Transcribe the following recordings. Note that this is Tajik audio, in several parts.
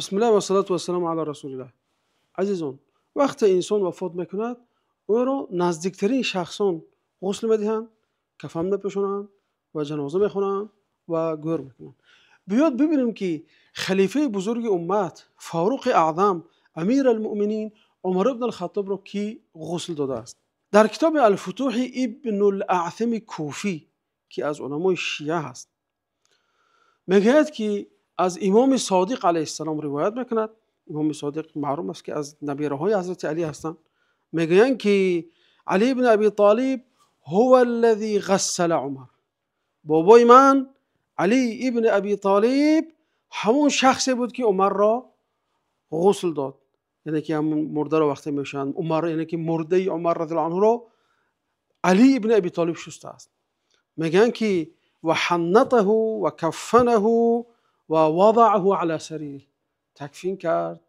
Бисмиллаҳ вассалату вассаламу ала расулиллаҳ. Азизон, вақте инсон вафот мекунад, ӯро наздиктарин шахсон ғусл медиҳанд, кафан мепӯшонанд ва ҷаноза мехонанд ва гӯр мекунанд. Биёд бибинем, ки халифаи бузурги уммат, Фаруқи Аъзам, Амир ал-Муъминин Умар ибн ал-Хаттобро кӣ ғусл додааст. Дар китоби Ал-Футуҳи Ибнул-Аъсами Куфӣ, ки аз уламои шиа ҳаст, мегӯяд, ки аз Имоми Содиқ алайҳиссалом ривоят мекунад. Имоми Содиқ маълум аст, ки аз набираҳои ҳазрати Алӣ ҳастанд. Мегӯянд, ки Алӣ ибн Абӣ Толиб ҳува аллазӣ ғассала Умар. Бобои ман Алӣ ибн Абӣ Толиб ҳамон шахсе буд, ки Умарро ғусл дод. Яъне ки ҳамон мурдаро вақте мешӯянд, Умар, яъне ки мурдаи Умар разияллоҳу анҳуро Алӣ ибн Абӣ Толиб шустааст. Мегӯянд, ки ва ҳаннатаҳу ва каффанаҳу ва вадаъаҳу ала саририҳ. Такфин кард,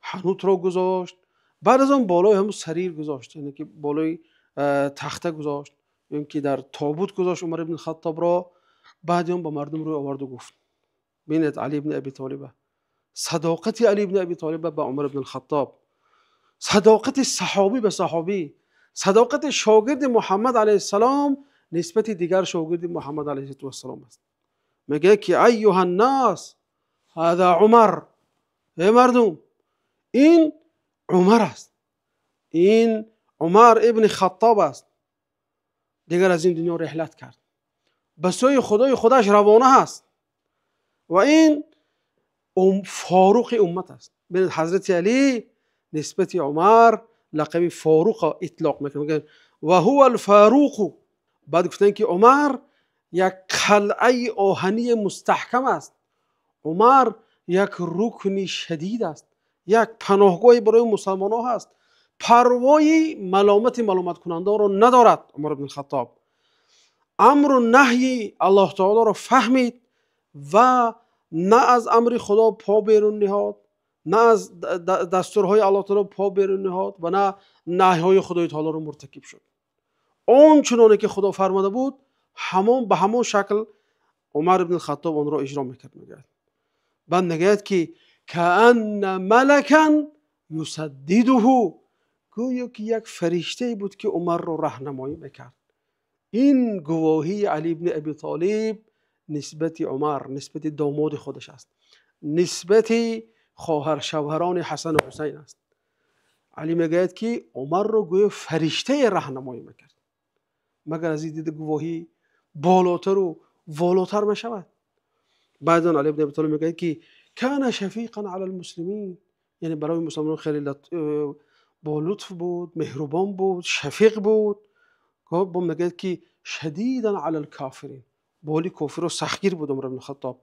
ҳанутро гузошт, баъд аз он болои ҳамон сарир гузошт, яъне ки болои тахта гузошт, ё ин ки дар тобут гузошт Умар ибн Хаттобро. Баъди он ба мардум рӯй оварду гуфт: бинед, Алӣ ибн Абӣ Толиба, садоқати Алӣ ибн Абӣ Толиба ба Умар ибн Хаттоб, садоқати саҳобӣ ба саҳобӣ, садоқати шогирди Муҳаммад алайҳиссалом нисбати дигар шогирди Муҳаммад алайҳиссалом аст. Мегӯяд, ки айюҳаннос ҳаза Умар, эй мардум, ин Умар аст, ин Умар ибни Хаттоб аст. Дигар аз ин дунё реҳлат кард, ба сӯи Худои худаш равона аст ва ин Форуқи уммат аст. Бинед, ҳазрати Алӣ нисбати Умар лақаби Форуқро итлоқ мекунад, мегӯяд ва ҳува ал-Фаруқу. Баъд гуфтанд, ки Умар як қалъаи оҳании мустаҳкам аст, Умар як рукни шадид аст, як паноҳгоҳе барои мусалмонҳо аст, парвои маломати маломаткунандаро надорад. Умар ибн Хаттоб амру наҳйи Аллоҳ таолоро фаҳмид ва на аз амри Худо по берун ниҳод, на аз дастурҳои Аллоҳ таоло по берун ниҳод ва на наҳйҳои Худои таолоро муртакиб шуд. Он чуноне ки Худо фармода буд, ҳамон ба ҳамон шакл Умар ибн Хаттоб онро иҷро мекард. Мегӯяд, баъд мегӯяд, ки каанна малакан юсаддидуҳу, гӯё ки як фариштае буд, ки Умарро раҳнамоӣ мекард. Ин гувоҳии Алӣ ибни Абӣ Толиб нисбати Умар, нисбати домоди худаш аст, нисбати хоҳаршавҳарони Ҳасану Ҳусайн аст. Алӣ мегӯяд, ки Умарро гӯё фариштае раҳнамоӣ мекард. Магар аз ин дида гувоҳӣ болотару волотар мешавад? Баъдан Алӣ ибни Абӣ Толиб мегӯяд, ки кана шафиқан ала алмуслимин, яъне барои мусалмонон хеле бо лутф буд, меҳрубон буд, шафиқ буд. Бо мегӯяд, ки шадидан ала алкофирин, боли кофирро сахтгир буд Умар ибн Хаттоб.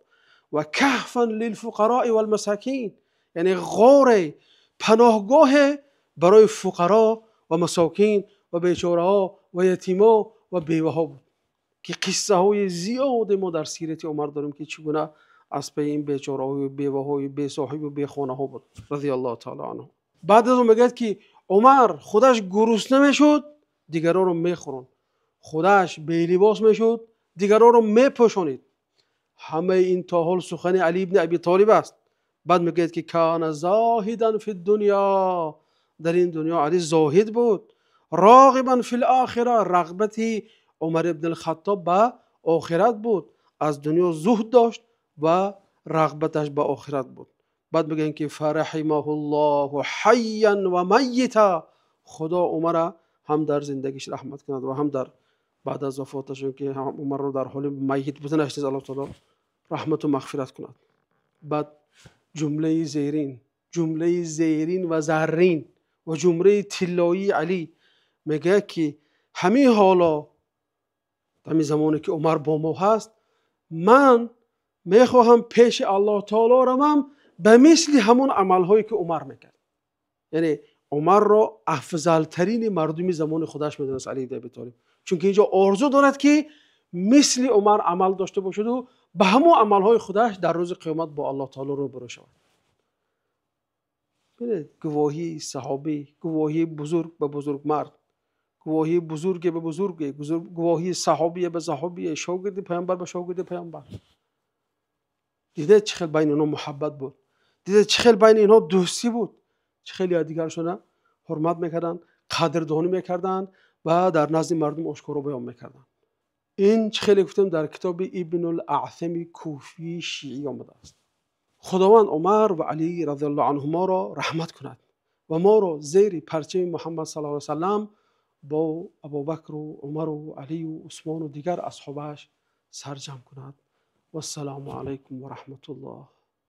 Ва каҳфан лилфуқарои валмасакин, яъне ғоре, паноҳгоҳе барои фуқаро ва масокин ва бечораҳо ва ятимо ва беваҳо буд, ки қиссаҳои зиёде мо дар сирати Умар дорем, ки чӣ гуна аз паи ин бечораҳою беваҳою бесоҳибу бехонаҳо буд разияллоҳу таоло анҳу. Баъд аз он мегӯяд, ки Умар худаш гурусна мешуд, дигаронро мехӯронд, худаш белибос мешуд, дигаронро мепӯшонид. Ҳамаи ин то ҳол сухани Алӣ ибни Абӣ Толиб аст. Баъд мегӯяд, ки кана зоҳидан фи дунё, дар ин дунё Алӣ зоҳид буд, роғибан фил охира, рағбати Умар ибн ал-Хаттоб ба охират буд, аз дунё зуҳд дошт ва рағбаташ ба охират буд. Баъд мегӯянд, ки фараҳимаҳуллоҳу ҳайян ва майита, Худо Умара ҳам дар зиндагиш раҳмат кунад ва ҳам дар баъд аз вафоташ, ки ҳам Умарро дар ҳоли майит буданаш низ Аллоҳ таоло раҳмату мағфират кунад. Баъд ҷумлаи зерин, ҷумлаи зерин ва заррин ва ҷумлаи тиллоии Алӣ мегӯяд, ки ҳамин ҳоло, ҳамин замоне ки Умар бо мо ҳаст, ман мехоҳам пеши Аллоҳ таоло равам ба мисли ҳамон амалҳое ки Умар мекард. Яъне Умарро афзалтарини мардуми замони худаш медонист Алӣ ибни Абӣ Толиб, чунки инҷо орзу дорад, ки мисли Умар амал дошта бошаду ба ҳамон амалҳои худаш дар рӯзи қиёмат бо Аллоҳ таоло рӯбарӯ шавад. Бинед, гувоҳии саҳобӣ, гувоҳии бузург ба бузургмард, гувоҳии бузурге ба бузурге, гувоҳии саҳобие ба саҳобие, шогирди паёмбар ба шогирди паёмбар. Дидед, чӣ хел байни онҳо муҳаббат буд. Дида чӣ хел байни инҳо дӯстӣ буд, чӣ хеле дигарашонро ҳурмат мекарданд, қадрдонӣ мекарданд ва дар назди мардум ошкоро баён мекарданд. Ин чӣ хеле гуфтем дар китоби Ибнул Аъсами Куфии шиӣ омадааст. Худованд Умар ва Алӣ разияллоҳу анҳуморо раҳмат кунад ва моро зери парчами Муҳаммад саллаллоҳу алайҳи васаллам бо Абубакр ва Умар ва Алӣ ва Усмон ва дигар асҳобаш сарҷамъ кунад. Вассалому алайкум ва раҳматуллоҳ.